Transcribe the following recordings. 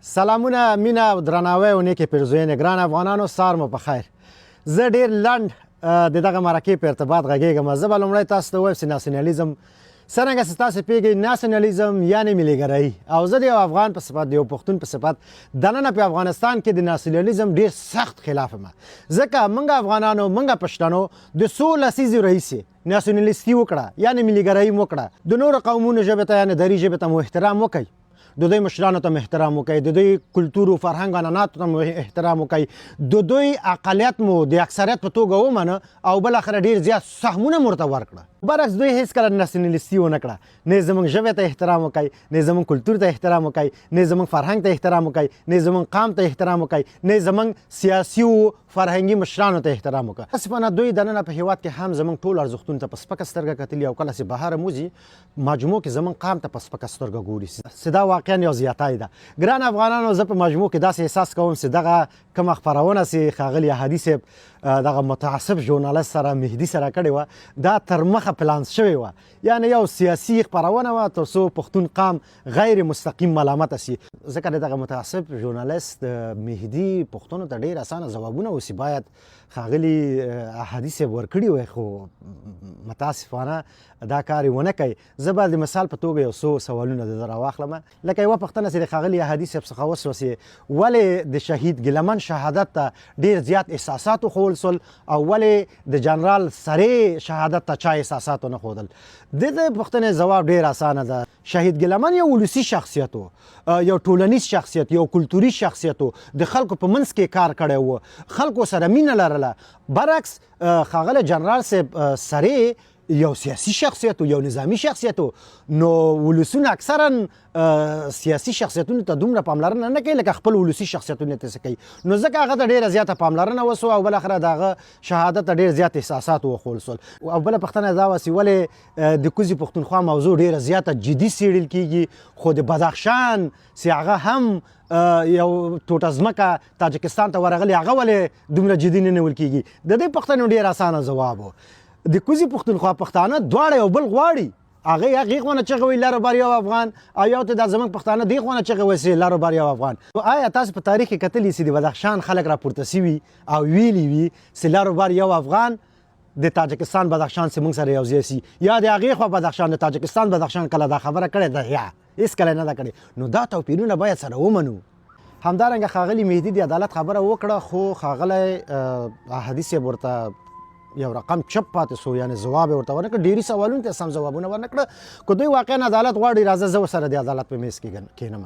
سلامونه، مینه او درناوی او نیکې پیرزوینې. ګران افغانانو، سار مو په خیر. زه ډیر لنډ د دغه مرکې په ارتباط غږیږم. زه به لومړی تاسو ته ووایم چې ناسیونالیزم څرنګه چې تاسو پوهیږئ، ناسیونالیزم یعنی مليګرایي، او زه د یو افغان په صفت، د یو پښتون په صفت دننه په افغانستان کې د ناسیونالیزم ډیر سخت خلاف یم، ځکه موږ افغانانو، موږ پښتنو د څو لسیزو راهیسې ناسیونالیستي وکړه، یعنی مليګرایي مو وکړه. د نورو قومونو ژبې ته، یعنی دري ژبې ته مو احترام وکړئ، د دوی مشرانو ته احترام وکړئ، د دوی کلتور او فرهنګ عنعناتو ته مو احترام وکړئ، د دوی اقلیت مو د اکثریت په توګه ومنه او بالاخره ډیر زیات سهمونه مو ورته ورکړه. برعکس دوی هیڅکله ناسیونالیستي ونه کړه، نه زموږ ژبې ته احترام وکړئ، نه زموږ کلتور ته احترام وکړئ، نه زموږ فرهنګ ته احترام وکړئ، نه زموږ قام ته احترام وکړئ، نه زموږ سیاسي او فرهنګي مشرانو ته احترام وکړئ. متاسفانه دوی دننه په هیواد کې هم زموږ ټول ارزښتونو ته په سپکه سترګه کتلي او کله چې بهر هم وځي، مجموع کې زمونږ قام ته په سپکه سترګه ګوري چې دا واقعا یو زیاتی ده. ګران افغانانو، زه په مجموع کې داسې احساس کوم چې دغه کومه خپرونه چې ښاغلي احدي صاحب دغه متعصب ژورنالست سره، مهدي سره کړې وه، دا تر مخه پلان شوې وه، یعنی یو سیاسي خپرونه وه تر څو پښتون قام غیر مستقیم ملامت شي، ځکه دغه متعصب ژورنالست مهدي پښتنو ته ډیر اسانه ځوابونه اوسي باید ښاغلي احدي صاحب ورکړي وای، خو متاسفانه دا کار یې ونه کوي. زه به د مثال په توګه یو څو سوالونه د ده راواخلم، لکه یوه پوښتنه چې د ښاغلي احدي صاحب څخه وسوه چې ولې د شهید ګیلمن شهادت ته ډیر زیات احساسات وښول سول او ولې د جنرال سرې شهادت ته چا احساسات ونه ښودل؟ د دې پوښتنې ځواب ډیر اسانه ده. شهید ګیلمن یو ولسي شخصیت و، یو ټولنیز شخصیت، یو کلتوري شخصیت و، د خلکو په منځ کې کار کړی و، خلکو سره مینه لرله. برعکس ښاغلی جنرال صاحب سرې یو سیاسي شخصیت و، یو نظامی شخصیت و، نو ولسونه اکثرا سیاسي شخصیتونو ته دومره پاملرنه نه کوي لکه خپل ولسي شخصیتونو ته څه کوي، نو ځکه هغه ته ډیره زیاته پاملرنه وسوه او بالاخره د هغه شهادت ته ډیر زیات احساسات وښول سول. او بله پوښتنه دا وه چې ولې د کوزې پښتونخوا موضوع ډیره زیاته جدي څېړل کیږي، خو د بدخشان چې هغه هم یو ټوټه ځمکه تاجکستان ته ورغلې، هغه ولې دومره جدي نه نیول کیږي؟ د دې پوښتنې ډیر اسانه ځواب و. د کوزې پښتونخوا پښتانه دواړه یو بل غواړي، هغه هغې خوا نه چغه وي لر بر یو افغان، او یو ته دا زموږ پښتانه دې خوا نه چغه وي چې لر بر یو افغان. نو آیا تاسو په تاریخ کې کتلی چې د بدخشان خلک راپورته سوي او ویلي وي چې لر بر یو افغان د تاجکستان بدخشان چې موږ سره یو ځای سي، یا د هغې خوا بدخشان د تاجکستان بدخشان کله دا خبره کړې ده؟ یا هېڅکله نه ده کړې. نو دا توپیرونه باید سره ومنو. همدارنګه ښاغلي مهدي د عدالت خبره وکړه، خو ښاغلی احدي صاحب ورته یو رقم چپ پاتې سو، یعنی ځواب یې ورته ورنکړ، ډېری سوالونو ته سم ځوابونه ورنکړه. که دوی واقعا عدالت غواړي، راځه زه ورسره د عدالت په میز کې کښېنم.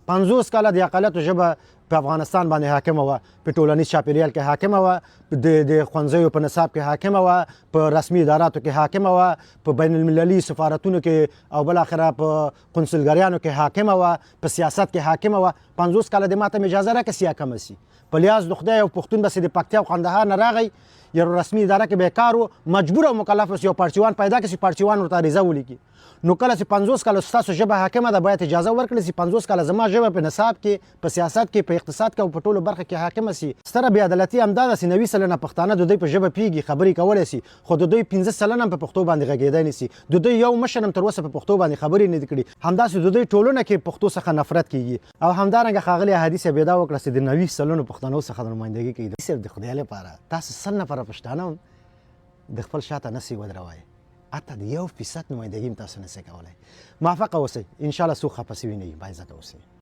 50 کاله د اقلیتو ژبه په افغانستان باندې حاکمه وه، په ټولنیز چاپیریال کې حاکمه وه، د ښوونځیو په نصاب کې حاکمه وه، په رسمي اداراتو کې حاکمه وه، په بین المللي سفارتونو کې او بالاخره په قونسلګریانو کې حاکمه وه، په سیاست کې حاکمه وه. 50 کاله د ماته اجازه راکړه سیا کمه سي. په لیاز د خدای او پښتون به د پکتیا او قندهار نه راغی، یو رسمي اداره کې به کار و، مجبور او مکلف اوس یو پارچیوان پیدا کړي چې پارچیوان ورته عریضه ولیکي. نو کله چې 50 کاله ستاسو ژبه حاکمه ده، باید اجازه ورکړل شي 50 کاله زما ژبه په نصاب کې، په سیاست کې، په اقتصاد کې او په ټولو برخه کې حاکمه سي. ستره بې عدالتي همدا ده چې 90% پښتانه د دوی په ژبه پیږي، خبرې کولی سي، خو د دوی 5% هم په پښتو باندې غږېدای نه سي. د دوی یو مشر هم تر اوسه په پښتو باندې خبرې نه دي کړي. همداسې د دوی ټولنه کې پښتو څخه نفرت کیږي. او همدارنګه ښاغلي احدي صاحب دا وکړه چې د 90% پښتنو څخه د نمایندګي کوي. صاحب، د خدای لپاره تاسو 100 نفره پښتانه هم د خپل شاته نه سي ودروای، حتی د 1% نمایندګي هم تاسو نه سئ کولی. موفقه اوسئ، انشاءالله څوک خفه سوي نه وي. باعزته اوسئ.